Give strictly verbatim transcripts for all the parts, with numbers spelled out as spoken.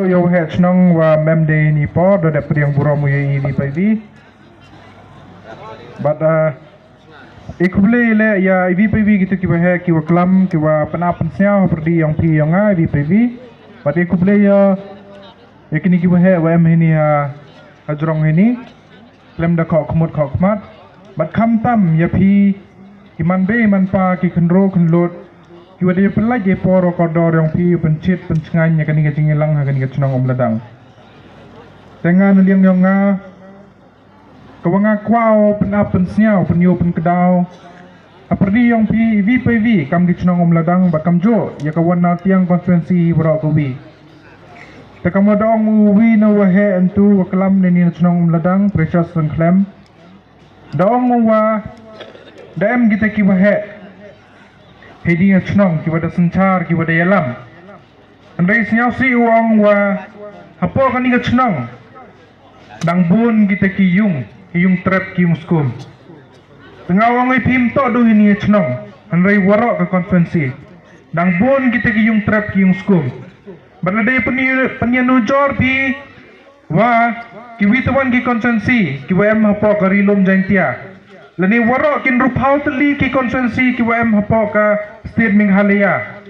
Ïa u heh chnong wa mem de ni por da dep pdiang burom u ya i vi pai vi. Bad, uh, i khublei le ya i vi pai vi kitu ki wa heh ki wa klam ki wa pynap pynsñiaw ha pyrdi yong phi yong nga i vi pai vi. Bad i khublei ya ya kini ki wa heh wa em hini ha ha jrong hini. Klem da khoh khmut khoh khmat. Bad kham tam ya phi ki man bei man pa ki khynro khynlut ki wa dei pynlait ya por wa kordor yong phi pynchit pynchngaiñ ya kani ka jingïalang ha kani ka chnong Umladang. Te nga na liang yong nga ka wa nga kwah pynap pynsñiaw pynïoh pynkdaw ha pyrdi yong phi i vi pai vi kam ki chnong Umladang bad kam juh ya ka wan na tiang constituency waroh ka wi. Te kam wa da ong u wi na wa heh entu wa klam ne ni na chnong Umladang Precious Lyngkhlem. Da ong u wa da em kita ki wa heh hei di na chnong ki wa da synchar ki wa da yalam. Hynrei sñiaw si u ong wa hapoh kani ka chnong dang bun kita ki yung ki yung trep ki yung skum. Te nga ong i phim to du hini chnong hynrei waroh ka constituency dang bun kita ki yung trep ki yung skum. Bad la dei pynïa nujor phi wa ki wi tawan ki constituency ki wa em hapoh ka ri lum Jaintia lane waroh kin rupaw tali ki constituency ki wa em hapoh ka state Meghalaya.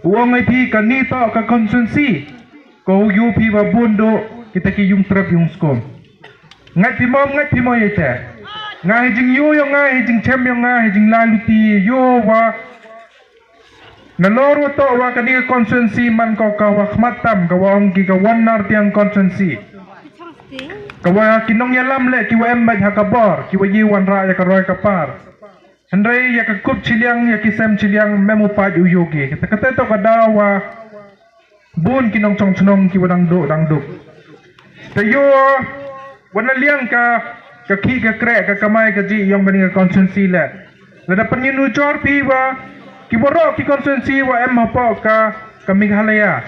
U ong ai phi kani to ka constituency ko yu phi wa bun du kita ki yung trep yung skum. Ngat phi mom ngat phi mo ye te. Nga hi jing yu yo nga hi jing chem yo nga hi jing la luti yo wa. Na lor wa to wa kani ka constituency man ko ka wa khmat tam ka wa ong ki ka wan nar tiang constituency. Ka wa ki nong yalam le ki wa em bad ha ka bor ki wa yi wan ra ya ka roi ka par. Hynrei ya ka kup chiliang ya ki sem chiliang mem u paj u yogi. Kata kata to ka da wa bun ki nong chong chnong ki wa dang duk dang duk. Te yo wa na liang ka ka khi ka krek ka kamai ka ji yong kani ka constituency le. Lada pynyin u jor phi wa ki waroh ki constituency wa em hapoh ka ka Meghalaya.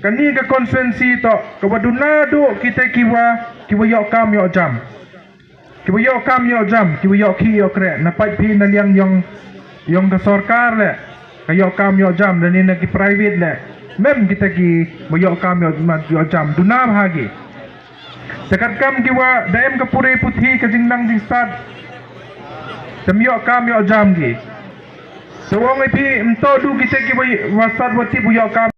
Kani ka constituency to ka wa duna du kita ki wa ki wa yoh kam yoh jam. Ki wa yoh kam yoh jam ki wa yoh khi yoh krek na pait phi na liang yong yong ka sorkar le ka yoh kam yoh jam dan ina ki private le mem kita ki wa yoh kam yoh jam duna bha ki. Te katkam ki wa da em ka pure puthi ka jingnang jingstad. Te ym yoh kam yoh jam ki. Te wa ong ai phi ym to du kita ki wa wa stad wa tip u yoh kam.